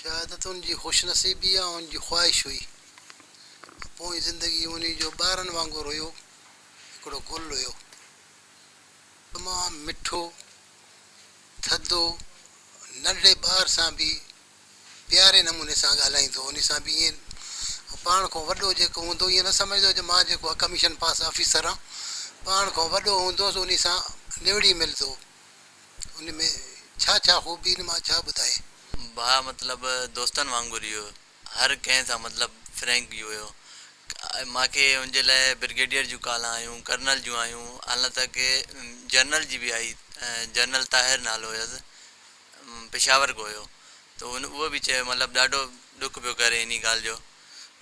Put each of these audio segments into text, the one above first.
شهادت ان جي خوش نصيبي يا ان جي خواهش هئي. پوئين زندگي انهي جو ٻارن وانگر هيو، هڪڙو گل هيو. تمام مٺو، ٿڌو، ننڍڙي ٻار سان به پياري نموني سان ڳالهائيندو هو، انهي سان به ائين پاڻ کان وڏو جيڪو هوندو ائين نه سمجهندو هو ته مان جيڪو آ ڪميشن پاس آفيسر آن، پاڻ کان وڏو هوندو هوس انهي سان نوڙي ملندو هو. ان ۾ ڇا ڇا خوبي ان مان ڇا ٻڌائين. ڀاء مطلب دوستن وانگر ئي هيو هر ڪنهن سان مطلب فرينڪ ئي هيو مانکي ان جي لاء برگيڊيئر جون ڪالان آيون ڪرنل جون آيون حالانڪ جنرل جي به آئي جنرل طاهر نالو هيس پشاور ڪو هيو ته هن اهو به چيو مطلب ڏاڍو ڏک پيو ڪري انهي ڳالهه جو.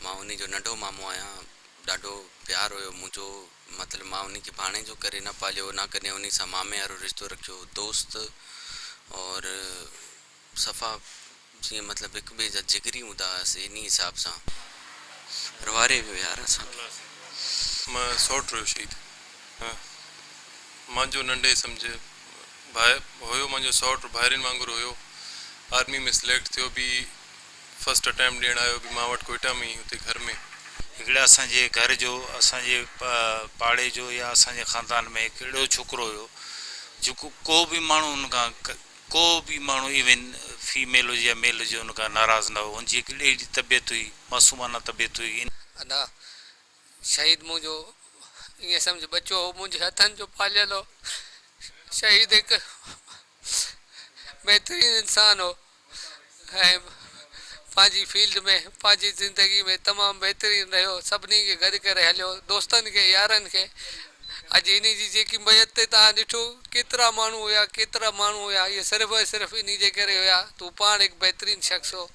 مان انهي جو ننڍو مامو آهيان ڏاڍو پيار هيو منهنجو مطلب مان انهي کي ڀاڻيجو ڪري نه پاليو نه ڪڏهن انهي سان مامي وارو رشتو رکيو دوست اور صفا جيئن مطلب هڪ ٻئي جا جگري هوندا هئاسي انهي حساب سان روئاري ويو يار اسان کي. مان سئوٽ رهيو شهيد مانجو ننڍي سمجهه ڀاء هيو مانجو سئوٽ ڀائرين وانگر هيو آرمي ۾ سليڪٽ ٿيو به فرسٽ اٽيمپٽ ڏيڻ آيو به مان وٽ ڪوئيٽا ۾ ئي اتي گهر ۾. هڪڙي اسان جي گهر جو، اسان جي پاڙي جو يا اسان جي خاندان ۾ هڪ اهڙو ڇوڪرو هيو جيڪو ڪو به ماڻهو ان کان ڪو به ماڻهو ايون في ميل هجي يا ميل هجي ان کان ناراض نه هو. ان جي هڪ اهڙي طبيعت هئي، معصومانه طبيعت هئي. ادا شهيد منهنجو ائين سمجهه ٻچو هو، منهنجي هٿن جو پاليل هو. شهيد هڪ بهترين انسان هو ۽ پنهنجي فيلڊ ۾ پنهنجي زندگي ۾ تمام بهترين رهيو سڀني کي گڏ ڪري هليو دوستن کي يارن کي اڄ انهي جي جيڪي ميت تي توهان ڏٺو ڪيترا ماڻهو هيا ڪيترا ماڻهو هيا اهي صرف ۽ صرف انهي جي ڪري هيا ته هو پاڻ هڪ بهترين شخص هو.